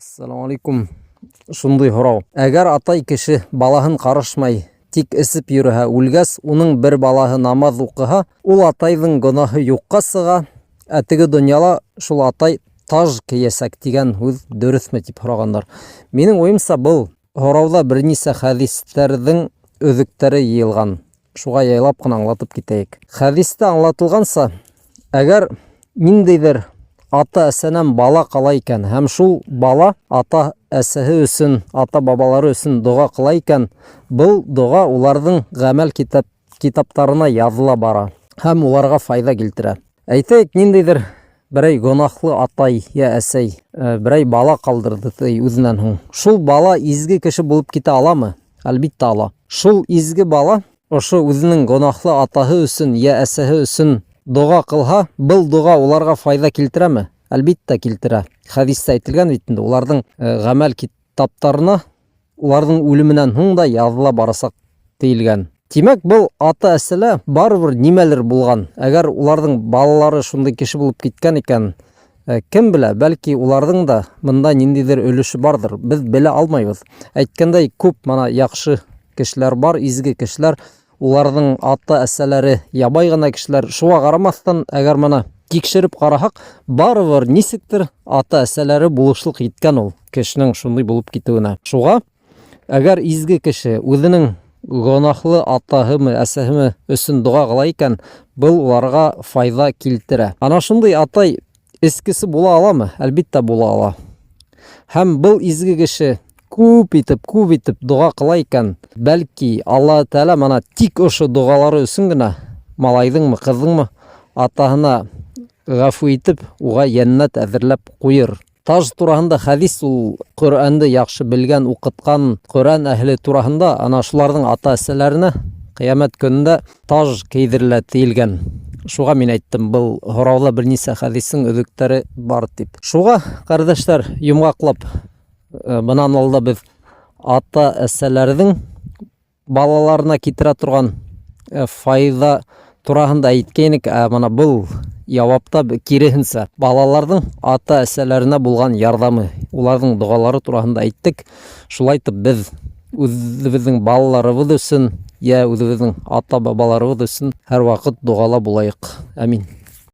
Ассаламу алейкум. Шундый һорау. Әгәр атай кеше балаһын карышмай, тик эсеп йөрөһә, үлгәс, уның бер балаһы намаҙ уҡыһа, ул атайҙың гонаһы юҡҡа сыға, ә теге донъяла шул атай таж кейәсәк тигән һүҙ дөрөҫмө дип һорағандар. Минең уйымса, был һорауҙа бер нисә хәдистәрҙең өҙөктәре йыйылған. Шуға яйлап ҡына аңлатып китәйек. Хәдистә аңлатылғанса, әгәр ниндәйҙер ата-әсәнән бала ҡала икән һәм шул бала ата-әсәһе өсөн, ата-бабалары өсөн доға ҡыла икән, был доға уларҙың ғәмәл китап, китаптарына яҙыла бара һәм уларға файҙа килтерә. Әйтәйек, ниндәйҙер берәй гонаһлы атай йә әсәй э, берәй бала ҡалдырҙы ти үҙенән һуң. Шул бала изге кеше булып китә аламы? Әлбиттә ала. Шул изге бала ошо үҙенең гонаһлы атаһы өсөн йә әсәһе өсөн доға ҡылһа, был доға уларға файҙа килтерәме? Әлбиттә килтерә. Хәдистә әйтелгән бит инде, уларҙың э, ғәмәл китаптарына уларҙың үлеменән һуң да яҙыла барасаҡ тиелгән. Тимәк, был ата-әсәлә барыбер нимәлер булған. Әгәр уларҙың балалары шундай кеше булып киткән икән, э, кем белә, бәлки уларҙың да бында ниндәйҙер өлөшө барҙыр. Беҙ белә алмайбыҙ. Әйткәндәй, күп мана яҡшы кешеләр бар, изге кешеләр. Уларҙың ата-әсәләре ябай ғына кешеләр. Шуға ҡарамаҫтан, әгәр мына тикшереп ҡараһаҡ, барыбер нисектер ата-әсәләре булышлыҡ иткән ул кешенең шундай булып китеүенә. Шуға Әгәр изге кеше үҙенең гонаһлы атаһымы, әсәһеме өсөн доға ҡыла икән, был уларға файҙа килтерә. Ана шундай атай эскесе була аламы? Әлбиттә була ала. Һәм был изге кеше күп итеп, күп итеп доға ҡыла икән, бәлки Аллаһы Тәғәлә мана тик ошо доғалары өсөн генә малайҙыңмы, ҡыҙҙыңмы атаһына ғәфү итеп, уға йәннәт әҙерләп ҡуйыр. Таж тураһында хәдис ул Коръәнде яҡшы белгән, уҡытҡан Коръән әһле тураһында, ана шуларҙың ата-әсәләренә ҡиәмәт көнөндә таж кейҙерелә тиелгән. Шуға мин әйттем, был һорауҙа бер нисә хәдистең өҙөктәре бар дип. Шуға, ҡәрҙәштәр, йомғаҡлап, э, бынан алда беҙ ата-әсәләрҙең балаларына китерә торған э, файҙа тураһында әйткәйнек, ә мына был яуапта киреһенсә, балаларҙың ата-әсәләренә булған ярҙамы, уларҙың доғалары тураһында әйттек. Шулай итеп беҙ үҙебеҙҙең балаларыбыҙ өсөн йә үҙебеҙҙең ата-бабаларыбыҙ өсөн һәр ваҡыт доғала булайыҡ. Амин.